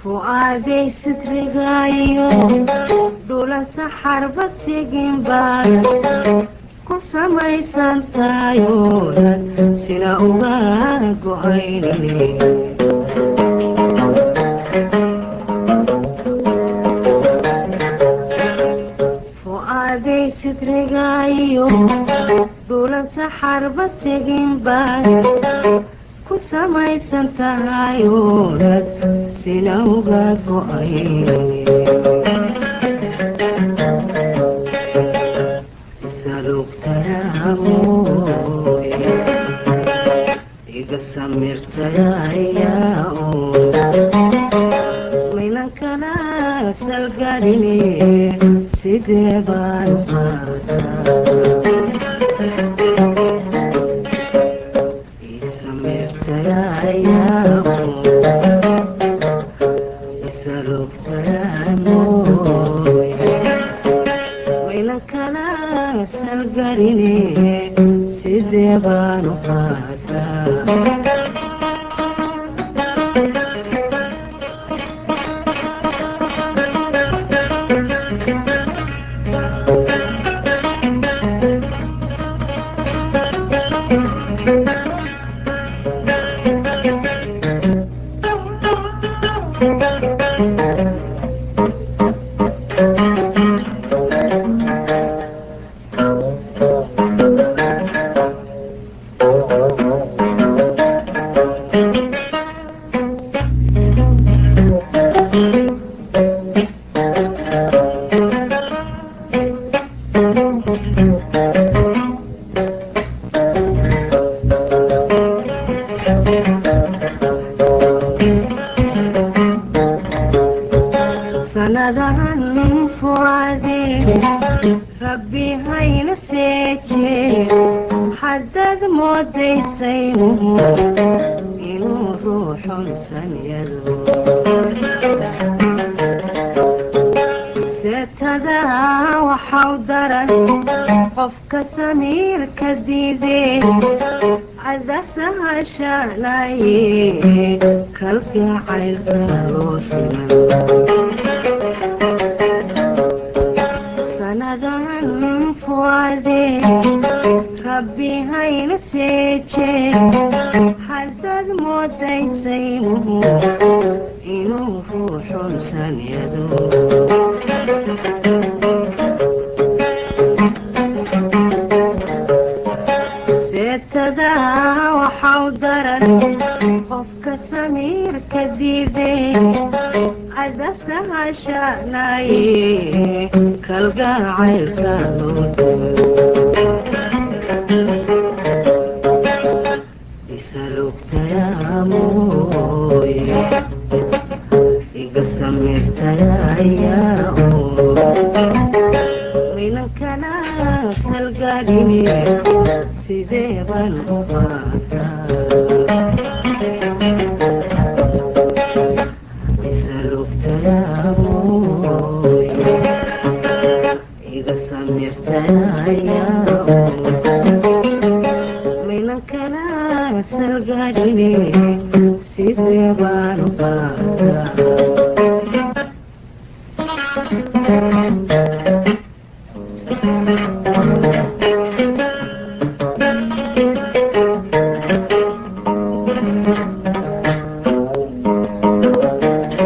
Fu'aaday sitrigaayo dhula saxarba tegin baad ku samaysan taayoodan sina uga go'aynine. Fu'aaday sitrigaayo dhulan saxarba tegin baad ku samaysan tahayoonad sina uga go'aynine. Isalugtayaamoy iga samirtayaayaa maynan kala salgadhine sidee baan qaataa. Isalugtayaamoy maynan kala salgadhine sidee baan u qaataa. Sanadahan fu'aadee Rabbi hayna seeje haddaad moodaysaynuhu inuu ruuxunsan yado seetadaa waxau daran qofka samiirka diidee cadasahashanaye kalgacaylka loo siman. Sanadahan fu'aadee Rabbi hayna seeje haddaad moodaysaynuhu inuu ruuxunsan yado seetadaa waxau daran qofka samiirka diidee cadasahashanaye kalgacaylka loo siman. Isalugtayaamoy iga samirtayayaa maynan kala salgadhine sidee baan u qaataa. Isalugtayaamoy iga samirtayayaa maynan kala salgadhine sidee baan u qaataa.